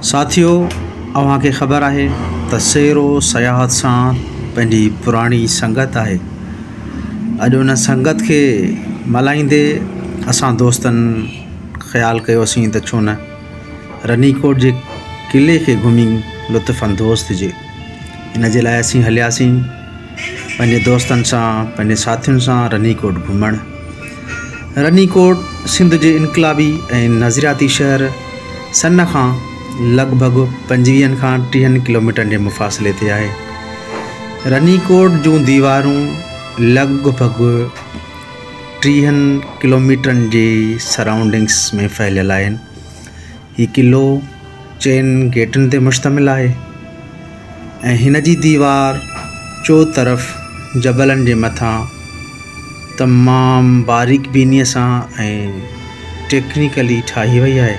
ساٿيو اوهان کي خبر آهي ته سير و سياحت سان پنهنجي پراڻي سنگت آهي اڄ ان سنگت کي ملهائيندي اسان دوستن خيال ڪيوسين ته ڇو نه رني ڪوٽ جي قلعي کي گهمي لطف اندوز ٿجي ان جي لاء اسين هلياسين پنهنجي دوستن سان پنهنجي ساٿين سان رني ڪوٽ گهمڻ رني ڪوٽ سنڌ جي انقلابي ۽ نظرياتي شهر سن کان لڳ ڀڳ پنجويهن کان ٽيهن ڪلوميٽرن جي مفاصلي تي آهي. رني ڪوٽ جون ديوارون لڳ ڀڳ ٽيهن ڪلوميٽرن جي سرائونڊنگس ۾ ڦهليل آهن. هي قلعو چئن گيٽن تي مشتمل آهي ۽ هن جي ديوار چوطرف جبلن جي مٿان تمام باريڪ بينيء سان ۽ ٽيڪنيڪلي ٺاهي وئي آهي.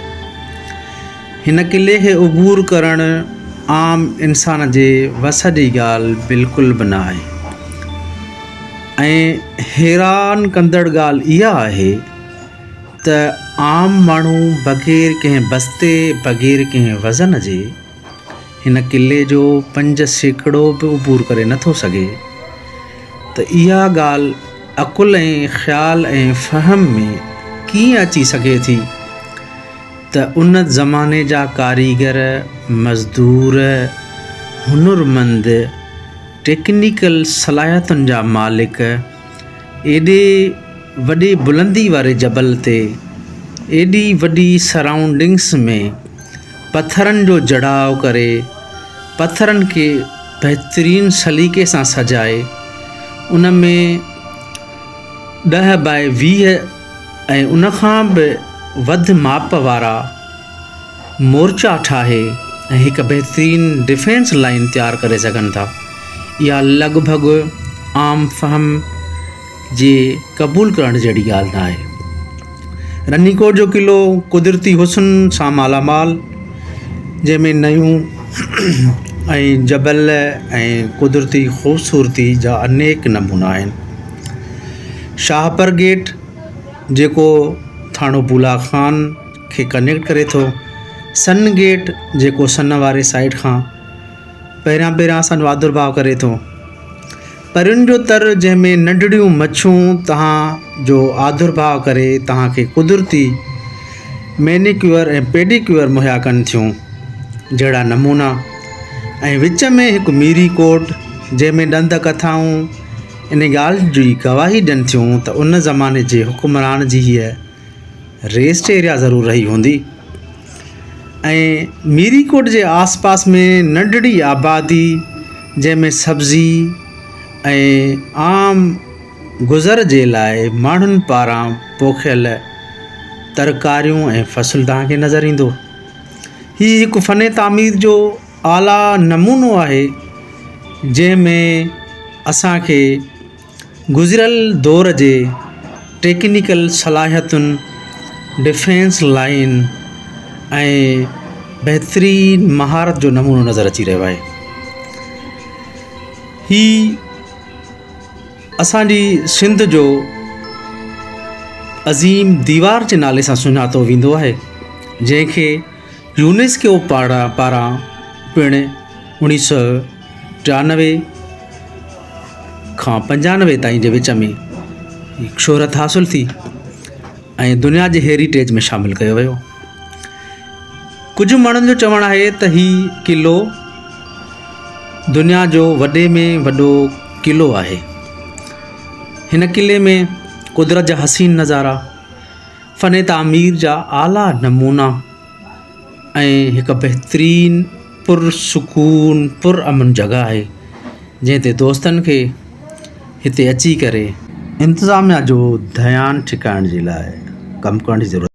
هن قلعي کي عبور ڪرڻ عام انسان جي وس جي ڳالهه بلڪل به نه آهي ۽ حيران ڪندڙ ڳالهه اها آهي ته عام ماڻهو بغير ڪنهن بستي بغير ڪنهن وزن جي هن قلعي جو 5% به عبور ڪري نٿو سگهي ته اها ڳالهه عقل ۽ خيال ۽ فهم ۾ ڪيئن اچي سگهي ٿي ته ان زماني جا ڪاريگر، مزدور، هنرمند، ٽيڪنيڪل صلاحيتن جا مالڪ ايڏي وڏي بلندي واري جبل تي ايڏي وڏي سرائونڊنگس ۾ پٿرن جو جڙاء ڪري پٿرن کي بهترين سليقي سان سجائي ان ۾ ڏهه باء 20 ۽ ان کان به وڌ ماپ وارا مورچا ٺاهي ۽ هڪ بهترين ڊفينس لائين تيار ڪري سگهن ٿا. اها لڳ ڀڳ عام فهم جي قبول ڪرڻ جهڙي ڳالهه نه آهي. رني ڪوٽ جو قلعو قدرتي حسن سان مالا مال جنهن ۾ نيون ۽ جبل ۽ قدرتي خوبصورتي جا انيڪ نمونا آهن. شاهپر گيٽ جيڪو ٿاڻو بولا خان کي ڪنيڪٽ ڪري ٿو. سن گيٽ جيڪو سن واري سائيڊ کان پهريان پهريان اسان جو آدر ڀاء ڪري ٿو. پرين جو تر جنهن ۾ ننڍڙيون مڇون توهان جو آڌرڀاء ڪري توهان کي قدرتي مينيڪيوئر ۽ پيڊيڪيوئر مهيا ڪن ٿيون جهڙا نمونا ۽ وچ ۾ هڪ ميري ڪوٽ جنهن ۾ ڏند ڪٿائون ان ڳالهه جي گواهي ڏين ٿيون ته ان زماني جي حڪمران جي هيء ريسٽ ايريا ضرور رهي هوندي ۽ ميري ڪوٽ جي آس پاس ۾ ننڍڙي آبادي جنهن ۾ سبزي ۽ عام گذر جي لاء ماڻهن پاران پوکيل ترڪاريون ۽ فصل توهان کي نظر ايندو. هي هڪ فن تعمير جو اعليٰ نمونو آهي جنهن ۾ اسان کي گذريل دور جي ٽيڪنيڪل صلاحيتن، ڊفينس لائين ۽ بهترين مهارت جو نمونو نظر اچي رهيو آهي. هي اسان جي سنڌ جو عظيم ديوار جي نالي سان سڃاتو ويندو آهي جنهن کي يونيسڪو پاران پڻ اوڻيهه سؤ ٽيانوي کان 95 تائين جي وچ ۾ شهرت حاصل ٿي ۽ دنيا جي هيريٽيج ۾ شامل ڪيو ويو. ڪجهه ماڻهن جو چوڻ آهي ته هي قلعو دنيا جو وڏي ۾ وڏو قلعو آهي. هن قلعي ۾ قدرت جا حسين نظارا، فن تعمير جا اعليٰ نمونا ۽ هڪ بهترين پرسڪون پرامن جڳهه آهي جنهن تي دوستن کي هتي اچي ڪري انتظاميا جو ڌيان ڇڪائڻ جي لاء ڪم ڪرڻ جي ضرورت.